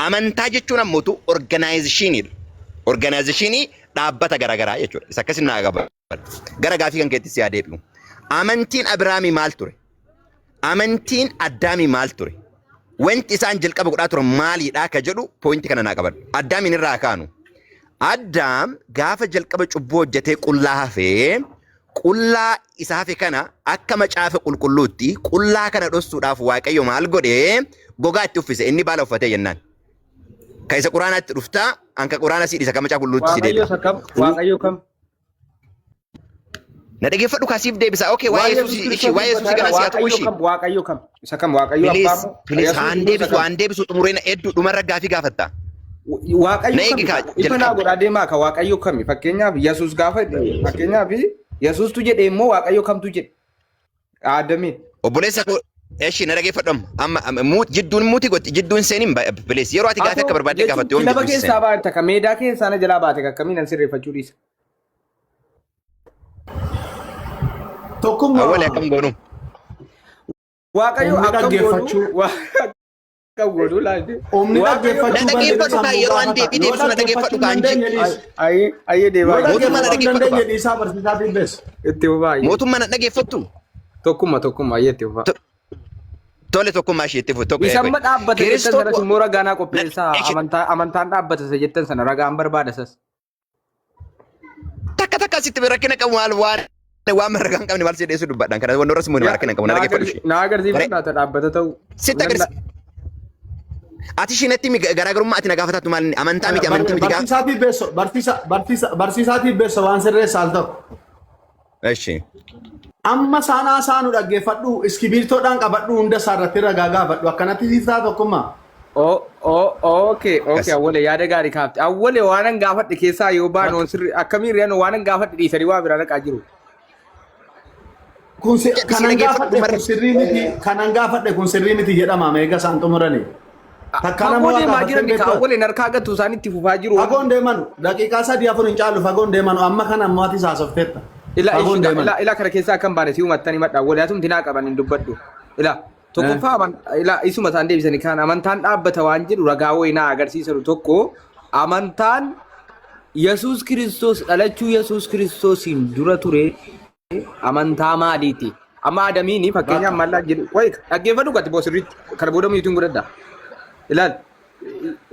Amantaa jechuun ammootu organizationiidha. Organizationii dhaabbata garaagaraa jechuudha. Isa akkasiin naa qaba. Gara gaafii kan keetti si haa deebi'u. Amantiin Abiraamii maal ture? Amantiin Addaamii maal ture? Wanti isaan jalqaba godhaa turan maaliidha ka jedhu poointi kana naa qabadhu. Addaamiin irraa haa kaanu. Addaam gaafa jalqaba cubbuu hojjetee qullaa hafee qullaa isa hafe kana akka macaafa qulqulluutti qullaa kana dhossuudhaaf Waaqayyo maal godhee gogaa itti uffise inni baala uffatee jennaan. Ka isa quraanaatti dhuftaa an ka quraana sii dhiisa ka macaafa qulqulluutti si Waaqayyo deebi'a. isa kam? Waaqayyo kam? Na dhaggeeffadhu kaa siif deebisa. Okay, waa'ee Waa'ee Yesuus Yesuus ishii Kiristoos waa'ee Yesuus dubbataa kana jira. si haa tuqu Waaqayyo ishii. kam? Waaqayyo kam? Isa kam? Waaqayyo abbaa Please, moo? please Yesuus haan immoo isa deebisu kam? haan deebisu xumureen hedduu dhumarra gaafii gaafatta. Waaqayyo Na eegi kami? kaa Ifa naa jalqaba. godhaa deemaa ka Waaqayyo kami? Fakkeenyaaf Yesuus gaafa fakkeenyaaf Yesuustu jedhe immoo Waaqayyo kamtu jedhe? Aadamiin. Obboleessa koo eshi na dhageeffadhu amma. Amma amma jidduun muuti gotti jidduun seeniin please yeroo ati gaafii Atoo akka barbaadde jechuun gaafattu yoom kilaba jidduu si keessaa seena. baate ka meedaa keessaa na jalaa baate akkamiin an sirreeffachuu dhiisa. Tokkummaa Awwalee akkam goonu? Waaqayyo humni akkam godhu dhaggeeffachuu akkam godhu laate. humni Waaqayyo Na dhaggeeffachuu bal'ina dhageeffadhu kaa sammuu yeroo an gaafata. deebii Yoo deebisu na dhageeffadhu dhaggeeffachuu kaa hin anji. dandeenye dhiisi. Ayi ayi Yoo deemaa Mootummaa na dhaggeeffachuu hin dhageeffadhu dandeenye kaa. dhiisaa barsiisaa dhibbeessa. itti fufaa ayyee. Mootummaa na dhageeffattu. Tokkumma tokkumma ayyee itti fufaa. Tole tokkummaa ishee itti fufu tokko Isa amma dhaabbata jettan Kiristoos sanas immoo ragaa naa qopheessaa Eshi amantaa amantaan dhaabbata isa jettan sana ragaan barbaada sas. takka takka sitti rakkina qabu maal waan waan ragaa hin qabne maal si dheessu dubbadhaan kana wanni irras immoo rakkina hin qabu na dhaggeeffadhu ishee. Na agarsiifadhu Bare laata dhaabbata ta'u. sitti agarsiisa. Ati ishiinatti garaagarummaa ati na gaafatattu maal inni amantaa miti amantii miti gaafa. Barsiisaatii beesso barsiisa barsiisa barsiisaatii beesso waan sirreessa al tokko. Eshi. Amma isaan haasaanu dhaggeeffadhu iskibiirtoodhaan qabadhu hunda isaa irratti ragaa gaafadhu akkanatti siif ta'a tokkummaa. Okay, okay, Akkas. awwale yaada gaarii kaafte. Awwale waanan gaafadhe keessaa yoo baanu sirri akkamiin riyaan waanan gaafadhe dhiisanii waa biraa dhaqaa jiru. Kun Si kanan dhaggeeffadhu gaafadhe kun dhumarra. sirrii miti kanan gaafadhe kun sirrii miti jedhama meeqa isaan xumuranii. Takka nama Fagoo waa deemaa gaafattee jiran ka beektu. awwale harkaa gatu isaan itti fufaa jiru. Fagoon deemanu daqiiqaa sadii afur hin caalu fagoon deemanu amma kana ammoo ati haasofteetta. Ila Fagoon ishii deemanu. ila ila kana keessaa akkam baane si uummattanii madha awwale atumti naa qaban hin dubbadhu. Ila tokkoffaa ila isuma isaan deebisanii kaan amantaan dhaabbata waan jedhu ragaa wayii naa agarsiisanu tokko amantaan Yesuus Kiristoos dhalachuu Yesuus Kiristoosiin dura ture amantaa maaliiti? Amma Adamiini fakkeenyaaf maallaa jedhu wayi dhaggeeffadhu gati boosirriitti kana booda miyuutiin godhadha. Ilaal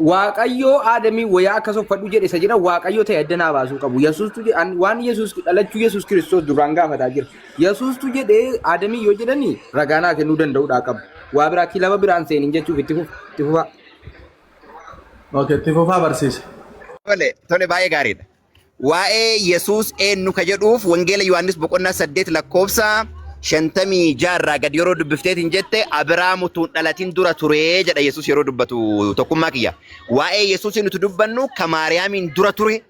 Waaqayyoo Adamii wayaa akkas uffadhu jedhe isa jedha Waaqayyoo ta'e adda naa baasuu qabu. Yesuustu waan Yesuus dhalachuu Yesuus Kiristoos duraan gaafataa jira. Yesuustu jedhee Adamii yoo jedhani ragaa naa kennuu danda'uudhaa qabu. Waa biraa kilaba biraan seeniin jechuuf itti fufa. Itti fufaa. Okay, itti fufaa barsiisa. Tole tole baay'ee gaariidha. Waa'ee Yesuus eenyu ka jedhuuf Wangeela Yohaannis boqonnaa 8 lakkoofsa 56 irraa gad yeroo dubbifteetiin jette Abiraam utuu hin dhalatin dura ture jedha Yesuus yeroo dubbatu tokkummaa kiyya. Waa'ee Yesuus nuti dubbannu ka Maariyaamiin dura ture,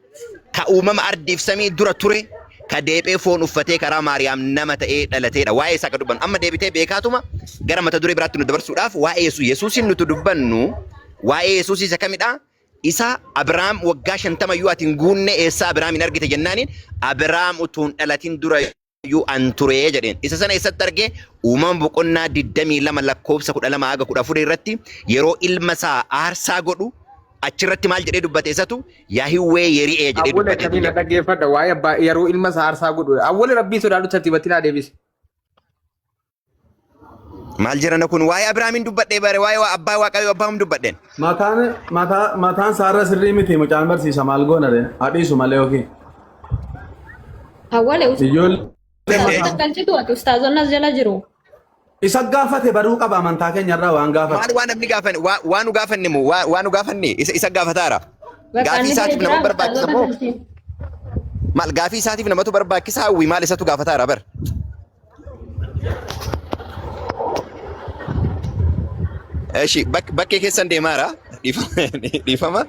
ka uumama ardiif samii dura ture, ka deephee foon uffatee karaa Maariyaam nama ta'ee dhalateedha. Waa'ee isaa ka dubbannu. Amma deebitee beekaatuma gara mata duree biraatti nu dabarsuudhaaf waa'ee Yesuus Yesuusin nuti dubbannu waa'ee Yesuus isa kamidha? Isa Abiraam waggaa 50 iyyuu ati hin guunne eessaa Abiraamin argite jennaaniin Abiraam utuu hin dhalatin dura iyyuu an ture jedheen. Isa sana eessatti arge? Uumama boqonnaa 22 lakkoofsa 12 haga 14 irratti yeroo ilma isaa aarsaa godhu achirratti maal jedhee dubbate isatu Yaahiwwee Yeri'ee jedhee Awwala dubbateetu akkamiin na jira. dhaggeeffadha waa'ee abbaa yeroo ilma isaa aarsaa godhu. Awwala rabbii sodaadhu tartiibatti naa deebisi. Maal jedhana kun waa'ee Abiraamiin dubbadhee bare waa'ee abbaa Waaqayyoo abbaa hum dubbadheen. Mataan mataa mataan saarra sirrii miti mucaan barsiisa maal goona ree hadhiisu malee yookiin. Awwale Ijoollee ustaazota mataa. galchitu ati ustaazonni as jala jiru. Isa gaafate baruu qaba amantaa keenyarraa waan gaafate. Maal waan namni gaafanne waa nu gaafanne moo waa nu gaafanne isa gaafataara. Bakka Gaafii inni bira isaatiif jira nama barbaachisa ustaazota moo galchi. maal gaafii isaatiif namatu barbaachisa hawwi maal isatu gaafataara bar. Eshi bakkee keessan deemaara dhiifama.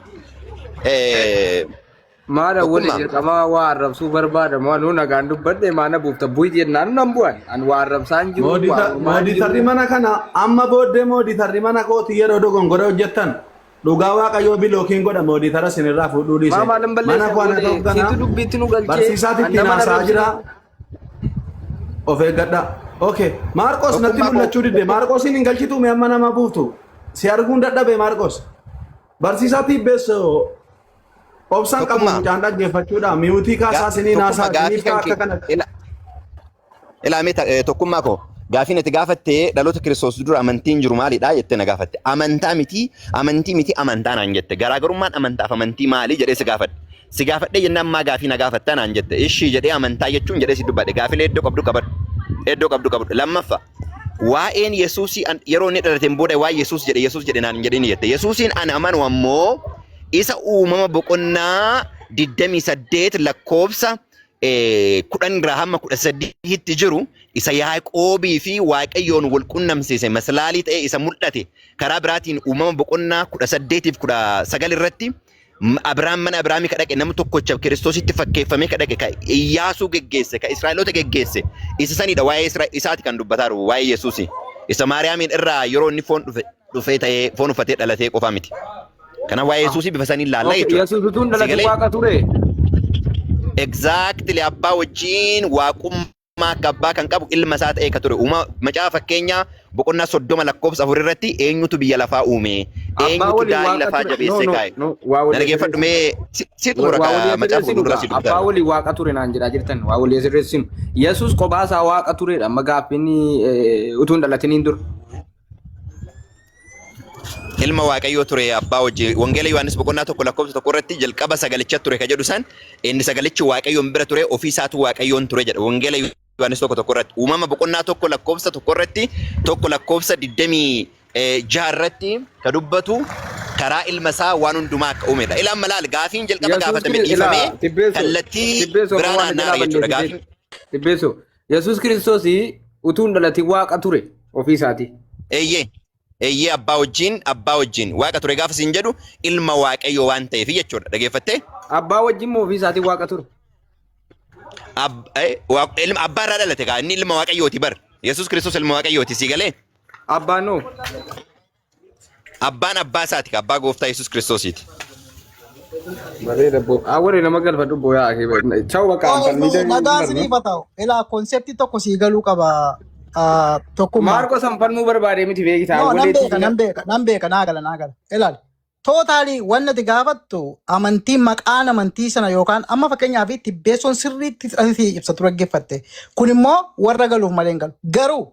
Maal awwali Tokkummaa. dirqama waa arrabsuu barbaada moo anuu nagaan dubbadhe maana buufta bu'i jennaan nan bu'an an waa arrabsaa hin jiru waa mormaa hin Mooditarri jiru. mana kana amma booddee mooditarri mana kooti yeroo dogongora hojjettan dhugaa waaqayyoo bilookiin godha mooditara sinirraa fuudhuu dhiise. Maa maalan Mana balleessa koo ana awwalee ta'u kana siitu dubbiitti nu galchee barsiisaatti an ittiin nama haasaa arrabsine. jira. Of eeggadha. Okay. Maarqos natti Tokkummaa koo mul'achuu didde. Maarqosiin hin galchituu mee amma nama buuftu. Si arguun dadhabe Maarqos. Barsiisaa Tibbeessoo obsaan qabu Tokkummaa. Mucaan dhaggeeffachuudha. Mute kaasaa isinii Tokkummaa naasaa gaafii isiniif kan akka kee kana. Ilaa mee tokkummaa koo, gaafiin ati gaafatte dhaloota Kiristoos dura amantiin jiru maalidha jettee na gaafatte. Amantaa miti, amantii miti, amantaa naan jette. Garaagarummaan amantaaf amantii maali jedhee si gaafadhe. Si gaafadhee jennaan maa gaafii na gaafatta naan jette. Ishii jedhee amantaa jechuun jedhee si dubbadhe. Gaafilee iddoo qabdu qabadhu. Iddoo qabdu qabadhu. Lammaffaa, waa'een Yesuusii yeroo inni dhalateen booda waa'ee Yesuus jedhe, Yesuus jedhe naan hin jedhin jette. Yesuusiin ani amanu ammoo isa Uumama boqonnaa 28 lakkoofsa 10 irraa hamma 13tti jiru, isa Yaaqoobii fi Waaqayyoon wal qunnamsiise, maslaalii ta'ee isa mul'ate. Karaa biraatiin Uumama boqonnaa 18 fi 19 irratti Abiraam mana Abiraamii ka dhaqe nama tokkocha Kiristoositti fakkeeffamee ka dhaqe, ka Iyyaasuu geggeesse, ka Israa'eloota geggeesse, isa sanidha. Waa'ee isaati kan dubbataa jiru, waa'ee Yesuusi isa Maariyaamiin irraa yeroo inni foon dhufe dhufee ta'ee foon uffatee dhalatee qofaa miti. Kanaaf waa'ee Yesuusii bifa saniin laallaa Okay, jechuudha. Yesuus utuu hin Si dhalatin galee? Waaqa ture. Exactly, abbaa wajjin waaqummaa akka abbaa kan qabu ilma isaa ta'ee ka ture. Uuma macaafa Fakkeenyaa boqonnaa 30 lakkoofsa 4 irratti eenyutu biyya lafaa uume? Abbaa Eenyutu waliin daarii waaqa lafaa ture. No, jabeessee no, kaa'e? no. Waa Na walii dhaggeeffadhu sirreessinu. mee si xumura Waa ka walii macaafa sirreessinu qulqulluu gaa. si Abbaa dubbisaa. waliin waaqa ture naan jedhaa jirtan. Waa walii sirreessinu. Yesuus kophaa isaa waaqa turedha. Amma gaaffiin utuu hin dhalatiniin dura. Ilma Waaqayyoo ture abbaa wajjin. Wangeela Yohaannis boqonnaa 1 lakkoofsa 1 irratti jalqaba sagalicha ture ka jedhu san, inni sagalichi Waaqayyoon bira ture, ofii isaatu Waaqayyoon ture jedha. Wangeela Yohaannis 1:1 irratti, Uumama boqonnaa 1 lakkoofsa 1 irratti, 1 lakkoofsa 26 irratti ka dubbatu karaa ilma isaa waan hundumaa akka uumedha. Ilaa amma laal, gaafiin jalqaba Yesuus gaafatame Kiristoos ilaa dhiifamee Tibbeessoo kallattii Tibbeessoo biraa waan naannaara jalaa jechuudha balleessitee gaafiin. Tibbeessoo, Yesuus Kiristoos utuu hin dhalatin waaqa ture ofii isaatii. Eeyyee. Eeyyee, abbaa wajjin waaqa ture gaafa siin jedhu ilma Waaqayyoo waan ta'eef jechuudha. Dhageeffattee? Abbaa wajjin moo ofii isaatii waaqa ture? Ilma abbaa irraa dhalate kaa, inni ilma Waaqayyooti bar. Yesuus Kiristoos ilma Waaqayyooti, sii galee? Abbaan noo? Abbaan abbaa isaati kaa, abbaa gooftaa Yesuus Kiristoosiiti. Bareeda boo. Awwaree nama galfadhu boo yaa akee. Chau bakka anfalmii Nagaan isiniif haa ta'u. Ilaa, concept tokko sii galuu qaba. Tokkummaa. Maarqos anfalmuu barbaadee miti beektaa. No, nan Awwaleetti beeka, nan beeka, nan beeka, naa gala, naa gala. Ilaali. Totally wanni ati gaafattu amantii, maqaan amantii sana yookaan amma fakkeenyaaf Tibbeessoon sirriitti ati ibsatu dhaggeeffatte. Kun immoo warra galuuf malee hin galu. Garuu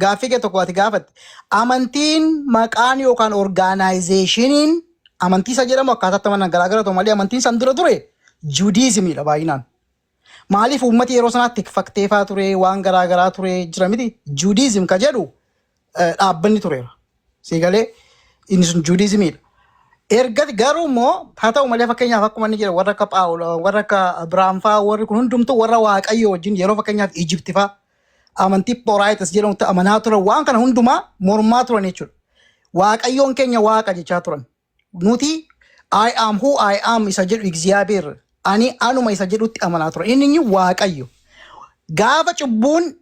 gaaffii kee tokko ati gaafatte. Amantiin maqaan yookaan organizationiin amantii isa jedhamu akkaataatti amanan garaagara ta'u malee amantiin san dura ture Judaismiidha baay'inaan. Maaliif? Uummati yeroo sanaatti tikfakteefaa ture, waan garaagaraa ture jira miti. Judaism ka jedhu dhaabbanni tureera. Siigalee, inni sun Judaismiidha. Erga garuu immoo haa ta'u malee, fakkeenyaaf akkuma inni jedhu, warra akka Phaawulos, warra akka Abiraam fa'aa, warri kun hundumtuu warra Waaqayyo wajjin yeroo fakkeenyaaf Ijipti fa'aa amantii Pooraayitas jedhamutti amanaa turan, waan kana hundumaa mormaa turan jechuudha. Waaqayyoon keenya Waaqa jechaa turan. Nuti "I am who I am" isa jedhu, Igziyaabeer ani anuma isa jedhutti amanaa turan. Inni inni Waaqayyo. Gaafa cubbuun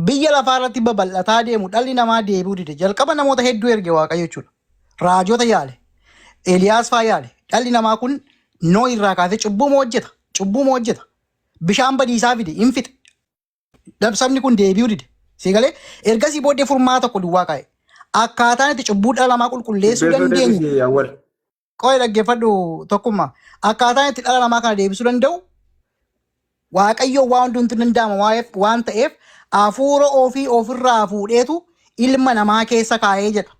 biyya lafaa irratti babal'ataa deemu, dhalli namaa deebi'uu dide. Jalqaba namoota hedduu erge Waaqayyo jechuudha. Raajota yaale. Eeliyaas faa yaale. Dhalli namaa kun Noo irraa kaasee cubbuu moo hojjeta? Cubbuu moo hojjeta? Bishaan badiisaa fide, hin fixe. Sabni kun deebi'uu dide. Siigalee, ergasii booddee furmaata tokko duwwaa kaa'e. Akkaataan itti cubbuu dhala namaa qulqulleessuu Tibbeessoo dandeenyu. deebisii awwal. Qo'ee dhaggeeffadhu, Tokkummaa. Akkaataan itti dhala namaa kana deebisuu danda'u, Waaqayyo waan hundumtu danda'ama waan ta'eef, hafuura ofii ofirraa fuudheetu ilma namaa keessa kaa'ee jedha.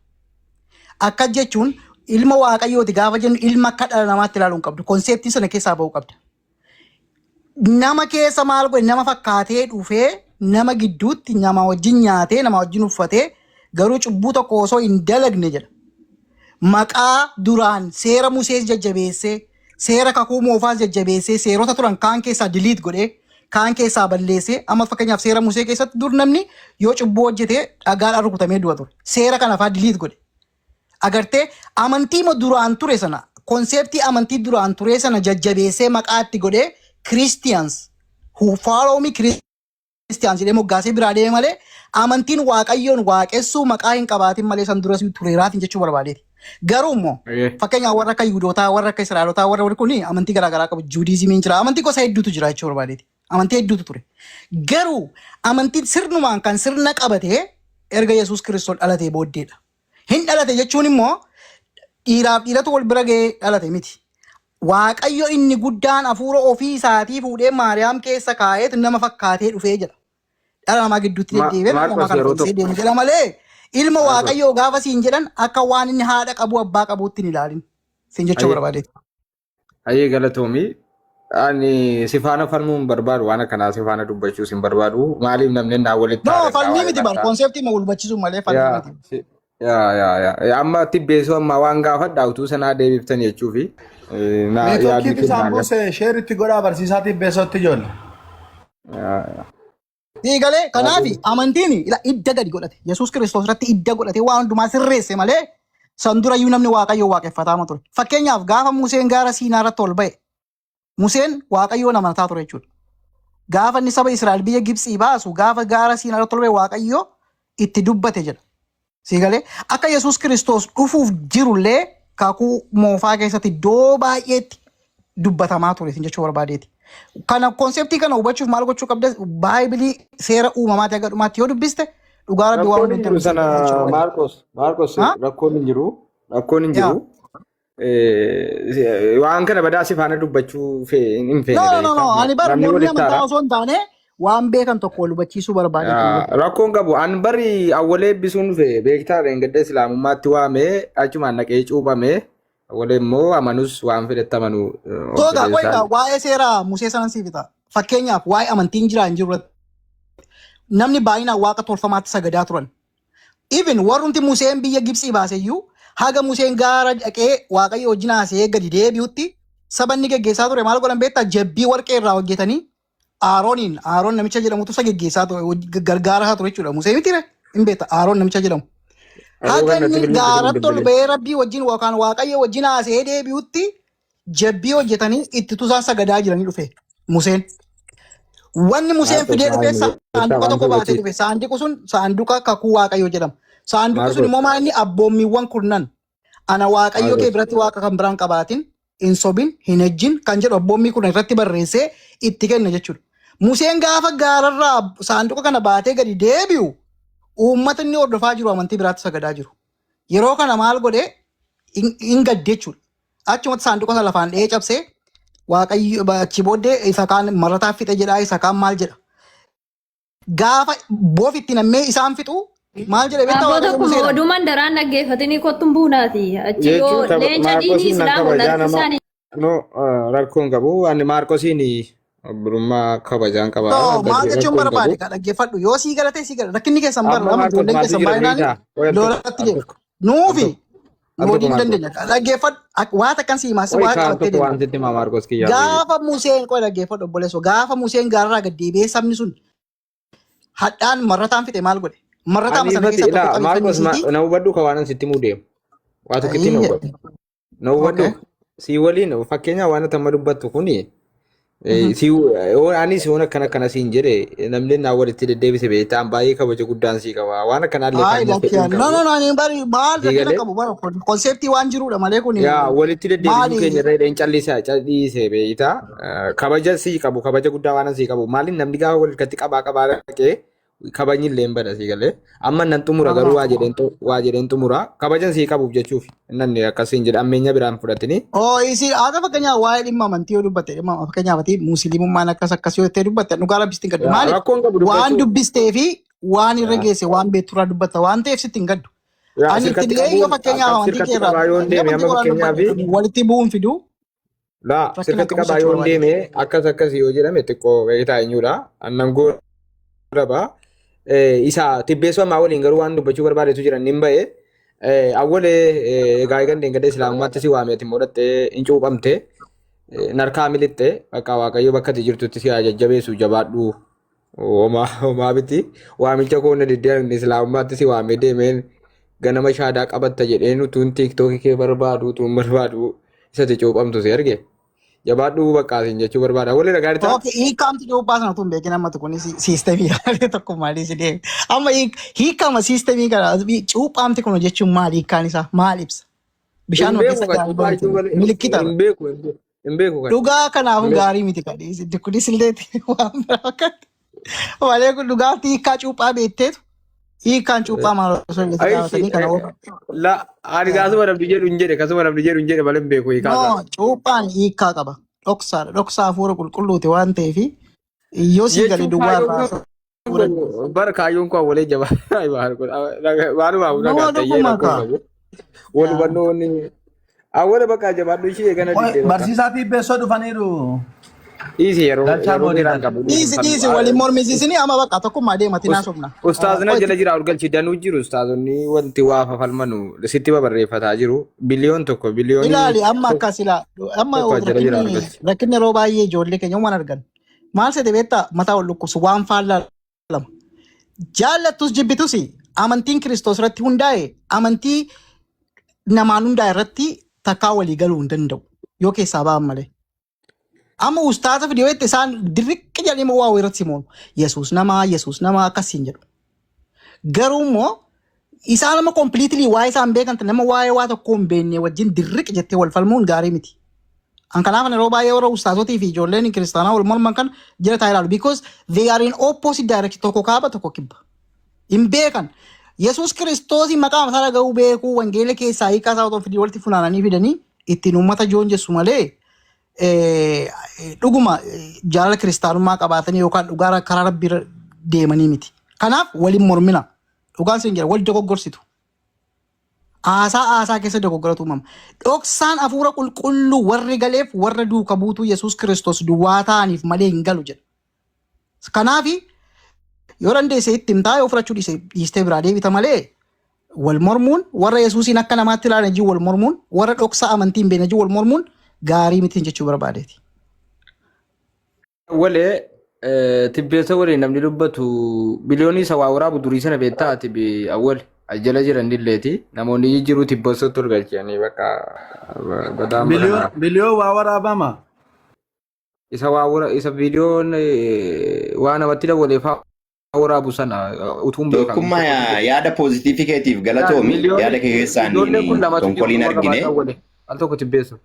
Akkas jechuun ilma Waaqayyooti gaafa jennu ilma akka dhala namaatti ilaaluu hin qabdu. Concept sana keessaa ba'uu qabda. Nama keessa maal godhe? Nama fakkaatee dhufee nama gidduutti nama wajjin nyaatee, nama wajjin uffatee, garuu cubbuu tokko osoo hin dalagne jedha. Maqaa duraan seera Musees jajjabeessee, seera kakuu moofaas jajjabeessee, seerota turan kaan keessaa delete godhee, kaan keessaa balleessee. Amma fakkeenyaaf seera Musee keessatti dur namni yoo cubbuu hojjete dhagaadhaan rukutamee du'a ture. Seera kana fa'aa delete godhe. Agartee, amantii duraan ture sana, concept amantii duraan ture sana jajjabeessee maqaa itti godhee "Christians who follow me, Christians" jedhee moggaasee biraa deeme malee, amantiin Waaqayyoon waaqessuu maqaa hin qabaatin malee san duras tureeraatiin jechuu barbaadeeti. Garuu immoo fakkeenyaaf warra akka Yihuudootaa, warra akka Israa'elotaa, warra kun amantii garaagaraa qabu. Judaismiin jira. Amantii gosa hedduutu jira jechuu barbaadeeti. Amantii hedduutu ture. Garuu amantiin sirnumaan kan sirna qabatee erga Yesuus Kiristoos dhalatee booddeedha. Hin dhalate jechuun immoo Dhiiraaf dhiiratu wal bira ga'ee dhalate miti. Waaqayyo inni guddaan hafuura ofii isaatii fuudhee Maariyaam keessa kaa'eet nama fakkaatee dhufee jedha. Dhala namaa gidduutti deddeebi'ee dhala namaa Maarqos kana yeroo fayyisee tokko. deeme jedha malee ilma Maarqos. Waaqayyoo gaafa siin jedhan akka waan inni haadha qabuu abbaa qabuutti hin ilaalin. Siin jechuu Ayyee barbaadeeti. ayyee galatoomii. Ani si faana falmuu hin barbaadu waan akkanaa si faana dubbachuus hin barbaadu. Maaliif namni naa walitti No, haadha falmii waa'ee miti bar mataa. konseptii ma wal hubachiisuu malee falmii Yaa miti. yaa yaa yaa amma tibbeessoo amma waan gaafadha utuu sanaa deebiftan jechuufi naa yaadni Neetworkiitu isaan kennaa buuse sheeritti godhaa barsiisaatiif beesootti ijoollee. yaa Sii galee kanaaf amantiin ila idda gadi godhate. Yesuus Kiristoos irratti idda godhate waan hundumaa sirreesse malee san dura iyyuu namni Waaqayyoon waaqeffataama ture. Fakkeenyaaf gaafa Museen gaara Siinaa irratti ol ba'e Museen Waaqayyoon amanataa ture jechuudha. Gaafa inni saba Israa'el biyya Gibxii baasu gaafa gaara Siinaa irratti ol ba'e Waaqayyo itti dubbate jedha. Sii galee akka Yesuus Kiristoos dhufuuf jirullee kakuu moofaa keessatti iddoo baay'eetti dubbatamaa ture isin jechuu barbaadeeti. Kana konseptii kana hubachuuf maal gochuu qabda? Baaybilii seera uumamaati haga dhumaatti yoo dubbiste dhugaa rabbi waan Rakkoon hin hundumtuu jiru si sana gala jechuu barbaade. Maarqos Maarqos Ha? rakkoon hin jiru rakkoon hin Yaa. jiru. Waan kana badaa si faana dubbachuu hin feene No, no, no, no. beektaa Ani bar namni mormii walitti amantaa haara. osoo hin taane waan beekan tokko wal hubachiisuu barbaadeeti. Rakkoon qabu an bari awwalee eebbisuun dhufe beektaa dheengadda islaamummaatti waamee achumaan dhaqee cuuphamee awwalee immoo amanus waan fedhetti amanu Tooga, qoy obboleessaan. egaa waa'ee seera Musee sanan siif ta'a. Fakkeenyaaf waa'ee amantiin jiraa hin jiru irratti namni baay'inaan waaqa tolfamaatti sagadaa turan. Even warrumti Museen biyya Gibxii baase iyyuu haga Museen gaara dhaqee Waaqayyo wajjin haasa'ee gadi deebi'utti saba inni geggeessaa ture maal godhan beektaa jabbii warqee irraa hojjetanii Aarooniin Aaroon namicha jedhamutu isa geggeessaa ture gargaaraa isaa ture jechuudha. Musee miti ree hin beekta Aaroon namicha jedhamu. Yeroo Haga kanatti inni bilbilli gaaratti ol bilbilee. ba'ee Rabbii wajjin yookaan Waaqayyo wajjin haasa'ee deebi'utti jabbii hojjetanii itti tusaan sagadaa jiranii dhufe Museen. Wanni Museen Maarqos fidee dhufe maal beektaa saanduqa waan tokko baatee hubachiisa. dhufe. Saanduqi sun saanduqa kakuu Waaqayyoo jedhama. Saanduqi sun Maarqos immoo maal inni abboommiiwwan kurnan. Ana Waaqayyo kee Maarqos biratti waaqa kan biraan qabaatin, hin sobin, hin ejjin kan jedhu abboommii kun irratti barreessee itti kenna jechuudha. Museen gaafa gaararraa saanduqa kana baatee gadi deebi'u uummata inni hordofaa jiru amantii biraatti sagadaa jiru. Yeroo kana maal godhe hin gadde jechuudha. Achumatti saanduqa sana lafaan dha'ee cabsee Waaqayyo achi booddee isa kaan marataa fixe jedhaa isa kaan maal jedha. Gaafa boof itti nammee isaan fixu maal jedhe beektaa Abboo Waaqayyo tokkuma Museedhaan. oduu mandaraan dhaggeeffatanii kottuun buunaati. Achi yoo Jechuun leenca diinii Maarqosiin nan islaamu kabajaa nama isaanii no rakkoon qabu ani Maarqosiin obbolummaa kabajaan qaba No, maal jechuun rakkoon qabu. barbaade ka dhaggeeffadhu yoo sii galatee sii galate rakkinni keessan bara Amma lama Maarqos ijoolleen maaltu keessan jira baay'inaan beektaa? Qoy al tokko lolatti al deemu. tokko al Nuufi tokko nu al tokko waliin Maarqos. dandeenya. Dhaggeeffadhu waa takkan sii himaa Qoy waa kaa al qabattee tokko deema. waan sitti himaa Maarqos kiyyaa beeku. Gaafa Museen qoy dhaggeeffadhu obboleessoo gaafa Museen gaarraa gad deebi'ee sabni sun hadhaan marrataan fixe maal godhe? Marrataa Ani sana ifatti keessaa tokko ilaa qabii Maarqos fannisiitii. na hubadhu ka waan sitti himuu deemu. Waa tokkitti na hubadhu. Na hubadhu. Okay. Si waliin fakkeenya waan ati amma dubbattu kuni si anis waan akkana akkana siin jedhe namni naa walitti deddeebise beektaan baay'ee kabaja guddaan sii qaba. Waan akkanaallee Ay, falmuuf fedhii lakki hin no, qabu. no, no, ani bari maal Sii rakkina galee? qabu bara konseptii waan jirudha malee kun Yaa walitti deddeebisuu maali? keenya irra hidheen callisaa calliisee beektaa kabaja sii qabu kabaja guddaa waan sii qabu maaliin namni gaafa walitti qabaa qabaa dhaqee kabajni illee hin bada sii galee amma nan xumura garuu waa jedheen xumura kabajan sii qabuuf jechuuf nanni akkasiin jedha ammeenya biraan fudhatini. Oo isi haata fakkeenyaaf waa'ee dhimma amantii yoo dubbatte dhimma fakkeenyaaf ati musliimummaan akkas akkas yoo jettee dubbatte dhugaa rabbi sitti hin gaddu Yaa maaliif rakkoon qabu waan dubbachuu. dubbistee fi waan irra Yaa geesse waan beekturraa dubbatta waan ta'eef sitti hin gaddu. yaa Ani sirkatti ittillee yoo qabuun fakkeenyaaf akkas amantii sirkatti keerraa qabaa yoon inni deeme amantii amma qoraan fakkeenyaaf dubbadhe walitti bu'uun fiduu laa rakkina sirkatti qabu qabaa jechuu yoon barbaade. deeme akkas akkas yoo jedhame xiqqoo beektaa eenyudha annan gooraba isa tibbeessoo ammaa waliin garuu waan dubbachuu barbaadetu jiran nin ba'e awwalee egaa eegan deengada islaamummaatti si waame ati immoo dhattee hin cuuphamte narkaa milixxe bakka waaqayyo bakka ati jirtutti si haa jajjabeessu jabaadhu Homaa homaa miti. Waamicha koo na diddee ani islaamummaatti si waamee deemeen ganama shaadaa qabatta jedheen utuun tiiktookii kee barbaadu utuun barbaadu isati cuuphamtu si arge. Jabaadhuu baqqaa siin jechuu barbaada. Walii ragaa jirtaa? Okay, hiikkaamti cuuphaa sana utuu hin beekin ammatu kunis siistemii yaalee tokko maalii si deeme. Amma hiikkama siistemii kana cuuphaamti kun jechuun maal hiikkaan isaa maal ibsa? Hin Bishaanuma beeku keessa kan gaarii cuuphaa bahu jechuun malee milikkita. hin beeku hin beeku hin beeku kan. Dhugaa kanaafuu Hin beeku. gaarii miti kan dhiisi. Kunis illee waan biraa fakkaata. Malee kun dhugaatii hiikkaa cuuphaa beekteetu Hiikkaan cuuphaa maal osoo itti Ayi gaafatanii kana warra. La ani kaasuma namni jedhu hin jedhe kasuma namni jedhu hin jedhe malee hin beeku hiikaa No, isaa. cuuphaan hiikkaa qaba. Dhoksaadha. Dhoksaa hafuura qulqulluuti waan ta'eef yoo sii gale Jechuun duwwaa kaayyoon irraa hafuura. koo bara kaayyoon koo awwalee jabaa. Waanuma No, hafuura gaattayyee dhuguma rakkoo kaa. qabu. Wal hubannoo wanni awwala bakka jabaadhu ishee eegana Oi, diddee bakka. barsiisaa Tibbeessoo dhufaniiru. Dhiisi yeroo Galchaa yeroo dheeraan mooditar. qabu Dhiisi dhiisi waliin mormisiisini amma bakka tokkummaa deemati naasofna. Ustaazna Qoyti. jala jira ol galchi danuu jiru ustaazonni wanti waa fafalmanu sitti babarreeffataa jiru 1 biliyoon biliyoonii Ilaali amma akkas ilaa amma tokko jala jira ol rakkinni galchi. rakkinni yeroo baay'ee ijoollee keenya waan argan. Maal seete beektaa mataa wal dhukkubsu waan faallaa lama. Jaallattus jibbitus amantiin Kiristoos irratti hundaa'e amantii namaan hundaa'e irratti takkaa walii galuu hin danda'u yoo keessaa ba'an malee. Amma ustaaza fidee yoo isaan dirriqqi jedhanii waa irratti simoonu. Yesuus namaa, Yesuus namaa akkasiin jedhu. Garuu immoo isaan amma completely waa'ee isaan beekan nama waa'ee waa tokkoo hin beekne wajjin dirriqi jettee wal falmuun gaarii miti. An kanaaf yeroo baay'ee warra ustaazotii fi ijoolleen kiristaanaa wal morman kan jala taa'ee ilaalu. Because they are in opposite direction, tokko kaaba, tokko kibba. Hin beekan. Yesuus Kiristoosii maqaa isaa dhaga'uu beekuu wangeela keessaa hiikaa isaa otoo fidii walitti funaananii fidanii ittiin uummata joonjessu malee dhuguma jaalala kiristaanummaa qabaatanii yookaan dhugaa karaa rabbii irra deemanii miti. Kanaaf waliin mormina. Dhugaan sin jira wal dogoggorsitu. Haasaa haasaa keessa dogoggoratu uumama. Dhoksaan hafuura qulqulluu warri galeef warra duuka buutuu Yesuus Kiristoos duwwaa ta'aniif malee hin galu jedha. Kanaaf yoo dandeesse itti himtaa, yoo fudhachuu dhiise dhiistee biraa deebita malee wal mormuun, warra Yesuusiin akka namaatti ilaalan wajjin wal mormuun, warra dhoksaa amantii hin beekne wajjin wal mormuun gaarii miti jechuu barbaadeeti. Walee tibbeessa waliin namni dubbatu biliyoonii isa waa waraabu durii sana beektaa ati awwal jala jiran illeeti namoonni jijjiiruu tibbeessatti ol galchanii bakka badaan Biliyoon baranaa. Biliyoon waa waraabama. Isa waa wara isa viidiyoon waa namatti dabalee fa'aa waraabu sana utuun beekamu. Tokkummaa yaada positive keetiif galatoomi, yaada kee keessaan Ijoolleen kun lamatu jiru tonkoliin quba argine. qabaata awwale al tokko tibbeessu.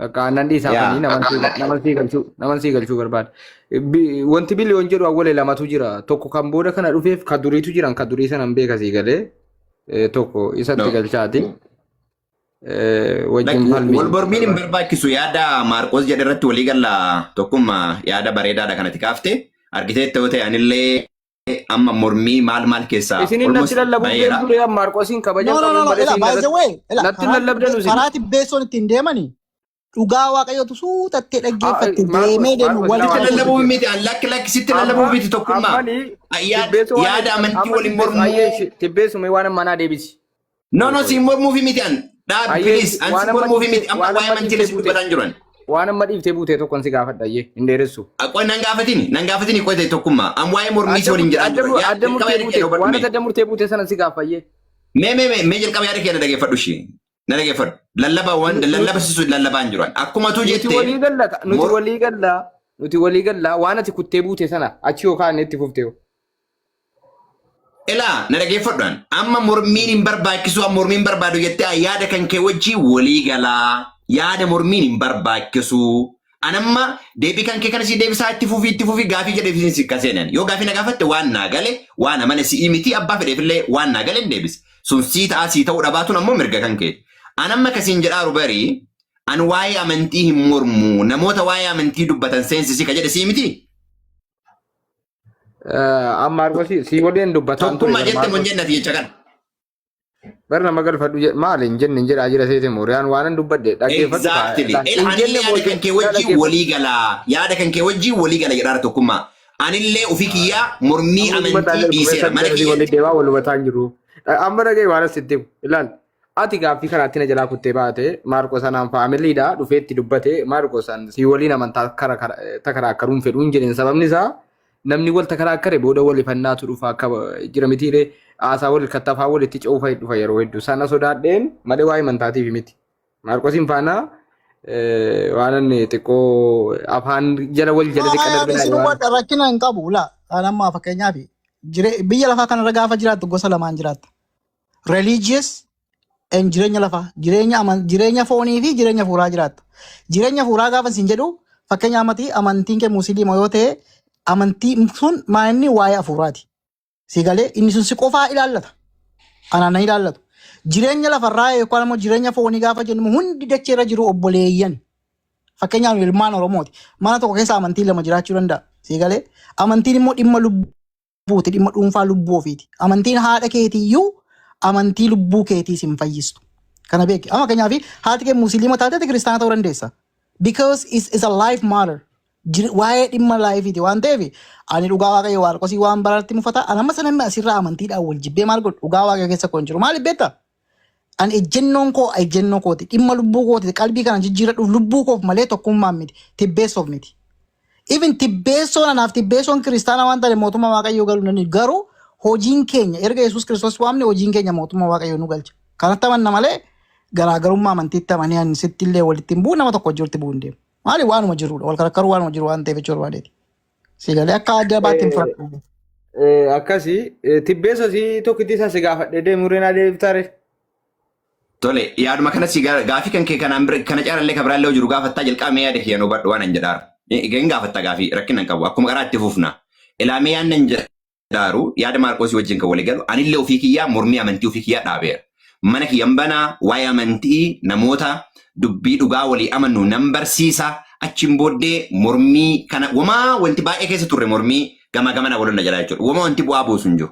Akka aannan dhiisaafanii naman sii galchuu barbaada. Wanti biliyoon jedhu awwalee lamatu jira. Tokko kan booda kana dhufeef ka duriitu jiran, ka durii sana hin beeka sii galee tokko isatti No. galchaati. Wajjin falmii. Wal mormiin hin barbaachisu, yaada Maarqos jedhe irratti walii galla. Tokkummaa yaada bareedaadha kanatti kaafte argiteetta yoo ta'e anillee amma mormii maal maal keessaa Isinin natti almost lallabuu baheera. ture Maarqosiin kabaja No, no, no, qabuun no. malee Ila, siin by the way, ila, natti karaa lallabdan isin. karaa tibbeessoon ittiin deemanii dhugaa waaqayyootu suutattee dhaggeeffatte deemee deemu Maarqos walitti Sitti lama dhufu. lallabuu miti, an lakki lakki sitti lallabuu miti, tokkummaa. Ammani Yaada amantii waliin mormuu. Tibbeessume waan ammanaa deebisi. No, si mormuufi miti an. Dhaabi Ayyee, please, an waan si amma mormuufi miti, amma waan waa'ee amma amantii dhiiftee si buute. dubbataan jiran. Waan amma dhiiftee buute tokkon si gaafadha ayyee hin dheeressu. Qoy nan gaafatini, nan gaafatini, qoy ta'e tokkummaa. An waa'ee mormii si waliin jedhaa Adda jiru. adda Jalqaba murtee yaada buute kee waan hubadhu. adda murtee buute sana si gaafayyee. Mee jalqaba yaada kee na dhageeffadhu ishee. Na dhageeffadhu. Lallaba waan lallaba sisu lallabaan jiru. Akkuma tu Nuti jette. walii galla, nuti walii galla, nuti walii galla, waan ati kuttee buute sana achi yookaan itti fuftee. Ilaa, na dhageeffadhu an. Amma mormiin hin barbaachisu, amma mormiin barbaadu jettee yaada kan kee wajjin walii galaa. Yaada mormiin hin barbaachisu. An amma deebii kan kee kana si deebisaa, itti fufii, itti fufii gaafii jedhee si kaseenan. Yoo gaafii na gaafatte waan naa gale, waan amane si'ii miti, abbaa fedheefillee waan naa gale hin deebisa. Sun sii ta'a, sii ta'uu dhabaatuun ammoo mirga kan kee. An amma kasiin jedhaaru barii an waa'ee amantii hin mormu, namoota waa'ee amantii dubbatan seensisi ka jedhe sii miti. Amma Maarqos si waliin dubbataan ture. Tokkummaa Bar jette mun Maarqos. jennati jecha kana. Bar nama galfadhu maali hin jenne hin jedhaa jira seete mooriyaan waan an dubbadhe dhaggeeffadhu. Exactly. Hin Anillee jenne yaada kan kee wajjin dhaggeeffadhu. walii galaa. Yaada kan kee wajjin walii gala jedhaara tokkummaa. Anillee ofii kiyyaa mormii amantii dhiiseera mana Walii kiyyatti. deemaa wal hubataa hin jiru. Amma dhagaye waan asitti himu. Ilaal. Ati gaaffii karaatti na jalaa kuttee baate. Maarqos anaan faamiliidha dhufee itti dubbate. Maarqos an si waliin amantaa kara takaraakkaruun fedhuun jedheen, sababni isaa namni wal takaraakkare booda wal ifannaatu dhufa akka jira mitiiree haasaa wal kattafaa walitti ce'uufa dhufa yeroo hedduu sana sodaadheen malee waa'ee amantaatiif miti. Maarqosiin faana waan inni xiqqoo afaan jala wal jala xiqqa Ani isin darbinaa waan. hubadha, rakkina hin qabu. Laa, kan amma fakkeenyaaf biyya lafaa kanarra gaafa jiraattu gosa lamaan jiraatta. Religious and jireenya lafaa. Jireenya foonii fi jireenya fuuraa jiraatta. Jireenya fuuraa gaafa isin jedhu, fakkeenya amantii, amantiin kee musliima yoo ta'e, amantiin sun maa inni waa'ee hafuuraati. Si galee inni sun si qofaa ilaallata. Anaan na ilaallatu. Jireenya lafarraa yookaan immoo jireenya foonii gaafa jennu hundi dacheerra jiru obboleeyyan. Fakkeenyaaf ilmaan Oromooti. Mana tokko keessa amantiin lama jiraachuu danda'a. Si galee amantiin immoo dhimma lubbuuti, dhimma dhuunfaa lubbuu ofiiti. Amantiin haadha keetiiyyuu amantii lubbuu keetii sin fayyistu. Kana beeki. Amma fakkeenyaaf haati kee Musliima taate Kiristaana ta'uu dandeessa. Because it's a life matter. Waa'ee dhimma lifeiiti waan ta'eef ani dhugaa Waaqayyo Waarqosii waan baraatti mufata. Ani amma sana asirraa amantiidhaan wal jibbee maal godhu dhugaa Waaqayyo keessa koo hin jiru. Maaliif beektaa? Ani ejjennoon koo ejjennoo kooti. Dhimma lubbuu kooti. Qalbii kana jijjiiradhuuf lubbuu koof malee tokkummaan miti. Tibbeessoof miti. Even tibbeessoon anaaf tibbeessoon Kiristaana waan ta'eef mootummaa Waaqayyoo galuu hin dandeenyu. Garuu hojiin keenya erga Yesuus Kiristoos waamne hojiin keenya mootummaa Waaqayyoo nu galcha. Kanatti amanna malee garaagarummaa amantiitti amanee ani sitti illee walitti hin bu'u, nama tokko wajjin bu'uu hin deemu. Maali waanuma jirudha. Wal karkaruu waanuma jiru waan ta'eef jechuu barbaadeeti. Si galee akka adda baatti hin fudhadhu. Akkasii tibbeessa si tokkitti isa si gaafadhee deemuu reenaa deebitaare. Tole, yaaduma kanas gaafii kan kee kanaan bira kana caalallee kan biraallee jiru gaafattaa jalqabee yaada kiyya nu hubadhu waan an jedhaaru. Hin gaafatta gaafii rakkina hin qabu akkuma karaa itti fufna. Ilaamee yaadna hin jedhaaru yaada Maarqoosii wajjin kan walii galu anillee ofii kiyyaa mormii amantii ofii kiyyaa dhaabeera. Mana kiyyan banaa waa'ee amantii namoota dubbii dhugaa walii amannu nan barsiisa. Achiin booddee mormii kana wamaa wanti baay'ee keessa turre mormii gamaa gamana walonna jalaa jechuudha. Wamaa wanti bu'aa buusu hin jiru.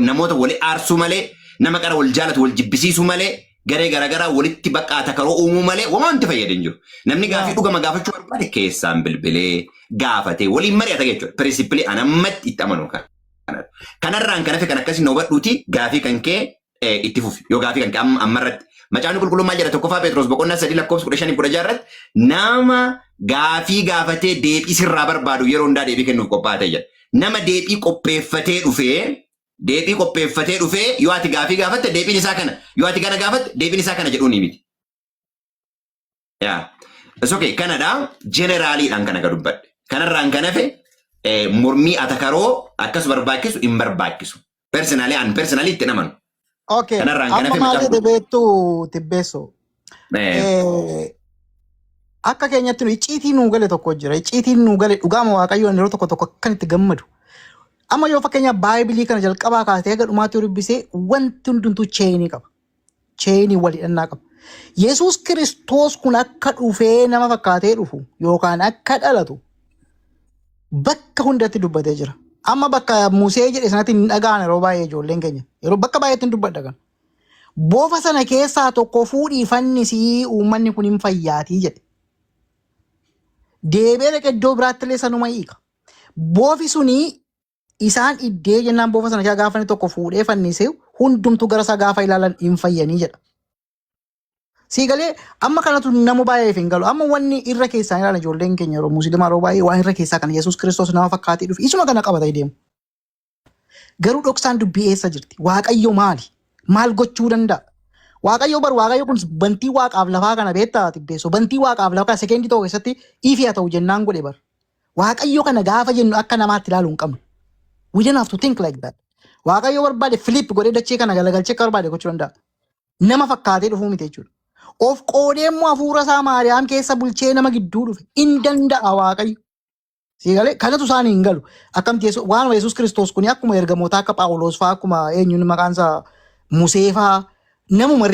Namoota wali aarsuu malee, nama qara wal jaalatu wal jibbisiisuu malee, garee garaagaraa walitti baqqaata karoo uumuu malee wamaa wanti fayyadu hin jiru. Namni gaafii dhugama gaafachuu barbaade keessaan bilbilee gaafatee waliin mari'ata jechuudha. Principle an ammatti itti amanu kanadha. Kanarraan kan hafe kan akkasii na hubadhuuti gaafii kan kee itti fufi. Yoo gaafii kan kee ammarratti. Macaafni Qulqulluun maal jedha? 1ffaa Phexros boqonnaa 3 lakkoofsa 15 16 irratti nama gaafii gaafatee deebii sirraa barbaadu yeroo hundaa deebii kennuuf qophaa'aa ta'e jedha. Nama deebii qopheeffatee dhufee deebii qopheeffatee dhufee yoo ati gaafii gaafatte deebiin isaa kana, yoo ati kana gaafatte deebiin isaa kana jedhuuni miti. Yaa. It's okay. Kanadha generaliidhaan kana dubbadhe. Kanarraan kan hafe mormii atakaroo akkas barbaachisu hin barbaachisu. Personally an personally itti amanu. Okay. Kanarraan kan Amma hafe maal macaafa jedhe beektu tibbeessoo? Akka keenyatti nu icciitii nuu gale tokko jira. Icciitiin nuu gale dhugaama Waaqayyoon yeroo tokko tokko akkan itti gammadu. Amma yoo fakkeenyaaf Bibleii kana jalqabaa kaasee haga dhumaatti yoo dubbisee wanti hundumtuu chainii qaba. Chainii wal hidhannaa qaba. Yesuus Kiristoos kun akka dhufee nama fakkaatee dhufu yookaan akka dhalatu bakka hundatti dubbatee jira. Amma bakka Musee jedhe sanatti hin dhaga'an yeroo baay'ee ijoolleen keenya. Yeroo bakka baay'eetti hin dubbadha kan. Boofa sana keessaa tokko fuudhii fannisii uummanni kun hin fayyaatii jedhe. Deebi'ee dhaqee iddoo biraatti illee sanuma hiika. Boofi suni isaan iddee jennaan boofa sana keessaa gaafa inni tokko fuudhee fannisee hundumtuu gara isaa gaafa ilaalan hin fayyanii jedha. Sii galee amma kanatu nama baay'eef hin galu. Amma wanni irra keessaa ilaalan ijoolleen keenya yeroo Musliimaa yeroo baay'ee waan irra keessaa kana Yesuus Kiristoos nama fakkaatee dhufe isuma kana qabatee deemu. Garuu dhoksaan dubbii eessa jirti? Waaqayyo maali? Maal gochuu danda'a? Waaqayyo bar Waaqayyo kun bantii waaqaaf lafaa kana beektaa tibbeessoo bantii waaqaaf lafaa kana sekendii tokko keessatti ifi haa ta'u jennaan godhe bar. Waaqayyo kana gaafa jennu akka namaatti ilaaluu hin qabnu. We don't have to think like that. Waaqayyo barbaade flip godhee dachee kana galagalchee akka barbaade gochuu danda'a. Nama fakkaatee dhufuu miti jechuudha. Of qoodee immoo hafuura isaa Maariyaam keessa bulchee nama gidduu dhufe. In danda'a Waaqayyo. Sii galee kanatu isaan hin galu. Akkamti waanuma Yesuus Kiristoos kuni akkuma ergamootaa akka Phaawulos fa'aa akkuma eenyuun maqaan isaa Musee fa'aa namuma